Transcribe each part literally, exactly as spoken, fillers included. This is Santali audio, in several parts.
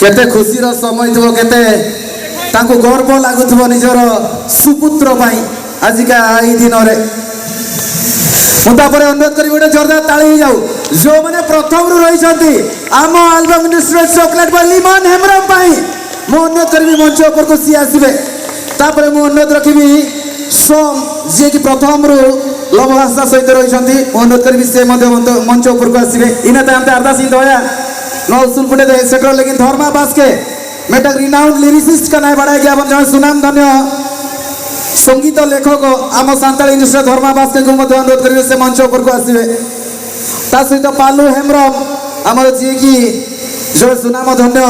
କେତେ ଖୁସିର ସମୟ ଥିବ, କେତେ ତାଙ୍କୁ ଗର୍ବ ଲାଗୁଥିବ ନିଜର ସୁପୁତ୍ର ପାଇଁ ଆଜିକା ଏଇ ଦିନରେ। ମୁଁ ତାପରେ ଅନୁରୋଧ କରିବି, ଗୋଟେ ଜୋରଦାର ତାଳି ହେଇଯାଉ। ଯୋଉମାନେ ପ୍ରଥମରୁ ରହିଛନ୍ତି, ଆମ ଆଲବମ ଇଣ୍ଡଷ୍ଟ୍ରିର ଚକୋଲେଟ ବୟ ଲିମନ ହେମ୍ରମ ପାଇଁ ମୁଁ ଅନୁରୋଧ କରିବି, ମଞ୍ଚ ଉପରକୁ ସିଏ ଆସିବେ। ତାପରେ ମୁଁ ଅନୁରୋଧ ରଖିବି ସୋମ, ଯିଏକି ପ୍ରଥମରୁ ଲଭ ଭାଷା ସହିତ ରହିଛନ୍ତି, ମୁଁ ଅନୁରୋଧ କରିବି ସେ ମଧ୍ୟ ମଞ୍ଚ, ମଞ୍ଚ ଉପରକୁ ଆସିବେ। ᱤᱱᱟᱹ ᱛᱟᱭᱚᱢ ᱛᱮ ᱟᱨᱫᱟᱥ ᱤᱧ ᱫᱚᱦᱚᱭᱟ, ᱱᱚᱣᱟ ᱩᱥᱩᱞ ᱯᱤᱸᱰᱟᱹ ᱛᱮ ᱦᱮᱡ ᱥᱮᱴᱮᱨᱚᱜ ᱞᱟᱹᱜᱤᱫ ᱫᱷᱚᱨᱢᱟ ᱵᱟᱥᱠᱮ, ᱢᱤᱫᱴᱟᱝ renowned lyricist ᱠᱟᱱᱟᱭ, ᱵᱟᱲᱟᱭ ᱜᱮᱭᱟᱵᱚᱱ, ᱡᱟᱦᱟᱸᱭ ᱥᱩᱱᱟᱢ ᱫᱷᱚᱱᱭᱚ ᱥᱚᱝᱜᱤᱛ ᱞᱮᱠᱷᱚᱠ, ᱟᱢ ᱥᱟᱱᱛᱟᱲ ᱤᱱᱰᱟᱥᱴᱨᱤ ᱫᱷᱚᱨᱢᱟ ᱵᱟᱥᱠᱮ ᱠᱚ ᱢᱚᱫᱽᱫᱷᱮ ᱚᱱᱩᱨᱳᱫᱷ ᱠᱚᱨᱤᱵᱤ ᱥᱮ ᱢᱚᱧᱪᱚ ᱩᱯᱚᱨ ᱠᱚ ᱟᱥᱤᱵᱮ। ତା ସହିତ ପାଲୁ ହେମ୍ରମ, ଆମର ଯିଏକି ଜଣେ ସୁନାମ ଧନ୍ୟ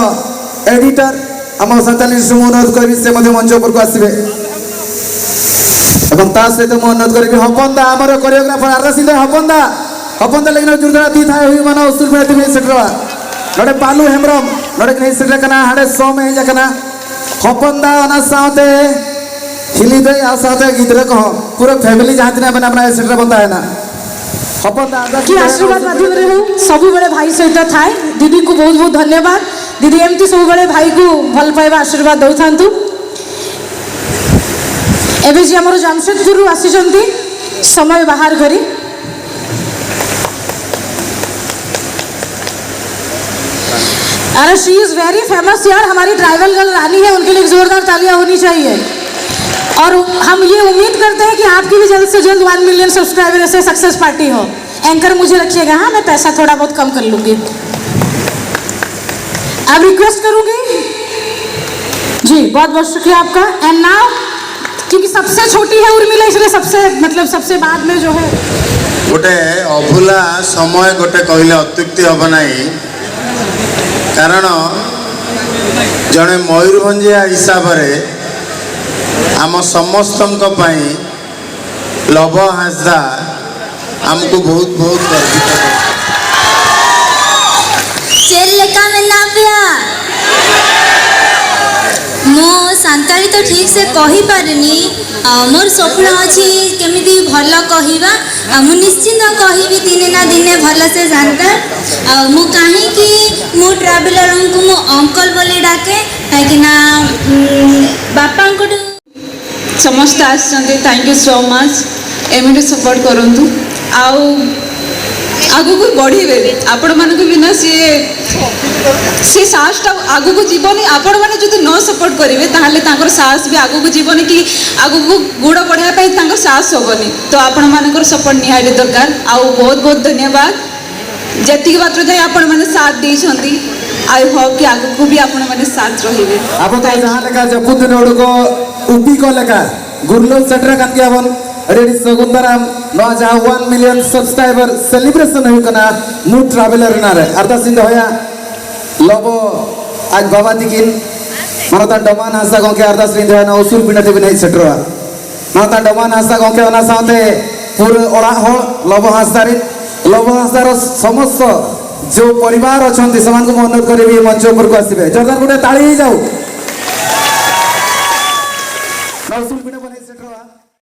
ଏଡିଟର, ଆମ ସାନ୍ତାଳ ଇଣ୍ଡଷ୍ଟ୍ରି, ମୁଁ ଅନୁରୋଧ କରିବି ସେ ମଧ୍ୟ ମଞ୍ଚ ଉପରକୁ ଆସିବେ। ଏବଂ ତା ସହିତ ମୁଁ ଅନୁରୋଧ କରିବି ହପନ ଦା, ଆମର କୋରିଓଗ୍ରାଫର ଆରାସିନ୍ଦ ହପନ ଦା, ᱦᱚᱯᱚᱱ ᱫᱟ ᱞᱟᱹᱜᱤᱫ ᱡᱳᱨᱫᱟᱨ ᱛᱤ ᱛᱷᱟᱭᱚ ᱦᱩᱭᱩᱜ ᱢᱟ, ᱱᱚᱣᱟ ᱩᱥᱩᱞ ᱯᱤᱸᱰᱟᱹ ᱛᱮᱵᱚᱱ ᱦᱮᱡ ᱥᱮᱴᱮᱨᱚᱜᱼᱟ᱾ ᱱᱚᱰᱮ ᱯᱟᱞᱩ ᱦᱮᱢᱵᱨᱚᱢ, ᱱᱚᱰᱮ ᱠᱤᱱ ᱦᱮᱡ ᱥᱮᱴᱮᱨ ᱟᱠᱟᱱᱟ, ᱦᱟᱸᱰᱮ ᱥᱚᱢ ᱮ ᱦᱮᱡ ᱟᱠᱟᱱᱟ᱾ ᱦᱚᱯᱚᱱ ᱫᱟ ᱚᱱᱟ ᱥᱟᱶᱛᱮ ᱦᱤᱞᱤ ᱫᱟᱹᱭ ᱟᱨ ᱥᱟᱶᱛᱮ ᱜᱤᱫᱽᱨᱟᱹ ᱠᱚᱦᱚᱸ, ᱯᱩᱨᱟᱹ ᱯᱷᱮᱢᱤᱞᱤ ᱡᱟᱦᱟᱸ ᱛᱤᱱᱟᱹᱜ ᱢᱮᱱᱟᱜ ᱵᱚᱱᱟ, ᱦᱮᱡ ᱥᱮᱴᱮᱨ ᱵᱚᱱ ᱛᱟᱦᱮᱱᱟ᱾ ᱦᱚᱯᱚᱱ ᱫᱟ ᱟᱨᱫᱟᱥ କି ଆଶୀର୍ବାଦ ମାଧ୍ୟମରେ ମୁଁ ସବୁବେଳେ ଭାଇ ସହିତ ଥାଏ। ଦିଦିଙ୍କୁ ବହୁତ ବହୁତ ଧନ୍ୟବାଦ। ଦିଦି ଏମିତି ସବୁବେଳେ ଭାଇକୁ ଭଲ ପାଇବା, ଆଶୀର୍ବାଦ ଦଉଥାନ୍ତୁ। ଏବେ ଯିଏ ଆମର ଜାମସେଦପୁରରୁ ଆସିଛନ୍ତି, ସମୟ ବାହାର କରି। अरे, शी इज वेरी फेमस यार, हमारी ट्राइबल गर्ल रानी है, उनके लिए एक जोरदार तालियां होनी चाहिए। और हम ये उम्मीद करते हैं कि आपकी भी जल्द से जल्द वन मिलियन सब्सक्राइबर से सक्सेस पार्टी हो। एंकर मुझे रखिएगा, हाँ, मैं पैसा थोड़ा बहुत कम कर लूंगी। अब रिक्वेस्ट करूंगी जी, बहुत बहुत शुक्रिया आपका। एंड नाउ, क्योंकि सबसे छोटी है उर्मिला, इसलिए सबसे, मतलब, सबसे बाद में जो है। ଗୋଟେ ଅଭୁଲା ସମୟ ଗୋଟେ କହିଲେ ଅତ୍ୟୁକ୍ତି ହବ ନାହିଁ, କାରଣ ଜଣେ ମୟୂରଭଞ୍ଜିଆ ହିସାବରେ ଆମ ସମସ୍ତଙ୍କ ପାଇଁ ଲବ ହାଁସଦା ଆମକୁ ବହୁତ ବହୁତ ଗର୍ବିତ କରୁଛି। ᱪᱮᱫ ᱞᱮᱠᱟ ᱢᱮᱱᱟᱜ ᱯᱮᱭᱟ? ମୁଁ ସାନ୍ତାଳୀ ତ ଠିକ୍ ସେ କହିପାରୁନି। ଆ, ମୋର ସ୍ୱପ୍ନ ଅଛି କେମିତି ଭଲ କହିବା। ଆ, ମୁଁ ନିଶ୍ଚିନ୍ତ କହିବି ଦିନେ ନା ଦିନେ ଭଲସେ ସାନ୍ତାଳ। ଆଉ ମୁଁ କାହିଁକି ମୁଁ ଟ୍ରାଭେଲରଙ୍କୁ ମୁଁ ଅଙ୍କଲ ବୋଲି ଡାକେ? କାହିଁକିନା, ଉଁ, ବାପାଙ୍କଠୁ ସମସ୍ତେ ଆସିଛନ୍ତି, thank you so much। ଏମିତି ସପୋର୍ଟ କରନ୍ତୁ, ଆଉ ଆଗକୁ ବଢ଼ିବେ। ଆପଣମାନଙ୍କ ବିନା ସିଏ ସେ ସାହସଟା ଆଗକୁ ଯିବନି। ଆପଣମାନେ ଯଦି ନ ସପୋର୍ଟ କରିବେ, ତାହେଲେ ତାଙ୍କର ସାହସ ବି ଆଗକୁ ଯିବନି, କି ଆଗକୁ ଗୋଡ଼ ବଢ଼ିବା ପାଇଁ ତାଙ୍କର ସାହସ ହବନି। ତ ଆପଣମାନଙ୍କର ସପୋର୍ଟ ନିହାତି ଦରକାର। ଆଉ ବହୁତ ବହୁତ ଧନ୍ୟବାଦ। ଯେତିକି ମାତ୍ର ଯାଏ ଆପଣମାନେ ସାଥ ଦେଇଛନ୍ତି, ଆଇ ହୋପ୍ କି ଆଗକୁ ବି ଆପଣମାନେ ସାଥ ରହିବେ। ᱟᱵᱚ ᱫᱚ ᱡᱟᱦᱟᱸ ᱞᱮᱠᱟ ᱡᱟᱹᱯᱩᱫ ᱫᱤᱱ ᱩᱰᱩᱠᱚᱜ ᱩᱯᱤ ᱠᱚ ᱞᱮᱠᱟ ᱜᱩᱨᱞᱟᱹᱣ ᱥᱮᱴᱮᱨ ᱟᱠᱟᱱ ᱜᱮᱭᱟ ᱵᱚᱱ᱾ ᱟᱹᱰᱤ ᱟᱹᱰᱤ ᱥᱟᱹᱜᱩᱱ ᱫᱟᱨᱟᱢ᱾ ᱱᱚᱣᱟ ᱡᱟᱦᱟᱸ ᱳᱣᱟᱱ ᱢᱤᱞᱤᱭᱚᱱ ᱥᱟᱵᱥᱠᱨᱟᱭᱵᱟᱨ ᱥᱮᱞᱤᱵᱨᱮᱥᱚᱱ ᱦᱩᱭᱩᱜ ᱠᱟᱱᱟ ᱢᱩ ᱴᱨᱟᱵᱷᱮᱞᱟᱨ ᱨᱮᱱᱟᱜ ᱨᱮ, ᱟᱨᱫᱟᱥ ᱤᱧ ᱫᱚᱦᱚᱭᱟ ᱞᱚᱵᱚ ᱟᱡ ᱵᱟᱵᱟ ᱛᱤᱠᱤᱱ ᱢᱟᱱᱚᱛᱟᱱ ᱰᱚᱢᱟᱱ ᱦᱟᱸᱥᱫᱟ ᱜᱚᱢᱠᱮ ᱟᱨᱫᱟᱥ ᱨᱤᱧ ᱫᱚᱦᱚᱭᱟ, ᱱᱚᱣᱟ ᱩᱥᱩᱞ ᱯᱤᱸᱰᱟᱹ ᱛᱮᱵᱤᱱ ᱦᱮᱡ ᱥᱮᱴᱮᱨᱚᱜᱼᱟ᱾ ᱱᱚᱣᱟ ᱛᱟᱭᱚᱢ ᱰᱚᱢᱟᱱ ᱦᱟᱸᱥᱫᱟ ᱜᱚᱢᱠᱮ, ᱚᱱᱟ ᱥᱟᱶᱛᱮ ᱯᱩᱨᱟᱹ ᱚᱲᱟᱜ ᱦᱚᱲ ᱞᱚᱵᱚ ᱦᱟᱸᱥᱫᱟ ᱨᱮᱱ, ᱞᱚᱵᱚ ᱦᱟᱸᱥᱫᱟର ସମସ୍ତ ଯେଉଁ ପରିବାର ଅଛନ୍ତି ସେମାନଙ୍କୁ ମୁଁ ଅନୁରୋଧ କରିବି ମଞ୍ଚ ଉପରକୁ ଆସିବେ। ଜୋରଦାର ଗୋଟେ ତାଳି ହେଇଯାଉ। ନରସିଂହ ପୀଠ ବନେଇ ସେଠର